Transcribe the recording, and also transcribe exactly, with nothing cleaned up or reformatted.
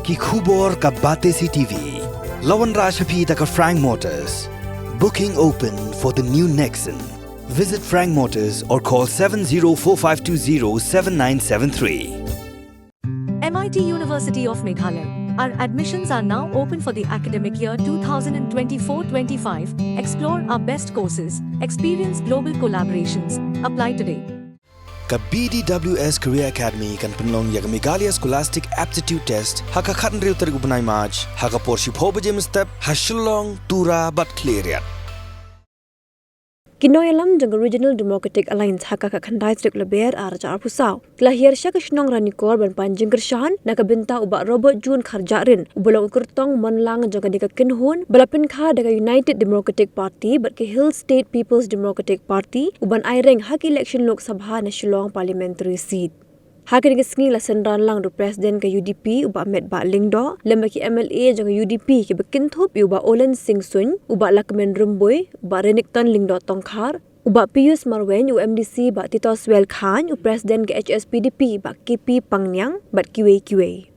Ki khubor ka Batesi TV la wanrah sha phi da ka Frank Motors. Booking open for the new Nexon. Visit Frank Motors or call seven zero four five two zero seven nine seven three. M I T University of Meghalaya. Our admissions are now open for the academic year twenty twenty-four twenty-five. Explore our best courses, experience global collaborations. Apply today. Ka B D W S Career Academy kan pynlong ïa ka Meghalaya Scholastic Aptitude Test ha ka khathynriew tarik u bnai March ha ka por shiphew baje mynstep ha Shillong, Tura bad Khliehriat. Ki nongïalam jong ka Regional Democratic Alliance ha ka khatkhyndai tarik u Lber arhajar arphew saw ki la hiar sha ka shnong Ranikor ban pan jingkyrshan na ka bynta u Bah Robert June Kharjahrin uba long u kyrtong mon lang jong kane ka kynhun ba la pynkha da ka United Democratic Party bad ka Hill State People's Democratic Party u ban aireng ha ka election Lok Sabha na Shillong Parliamentary Seat. Ha kane ka sngi la synran lang da u President ka U D P u Bah Metbah Lyngdoh lem bad ki M L A jong ka U D P kiba kynthup ïa u Bah Olen Singh Suin, u Bah Lahkmen Rymbui, u Bah Renikton Lyngdoh Tongkhar, u Bah Pius Marwein, u M D C Bah Titoswell Chyne, u President ka H S P D P Bah K P Pangniang bad kiwei kiwei.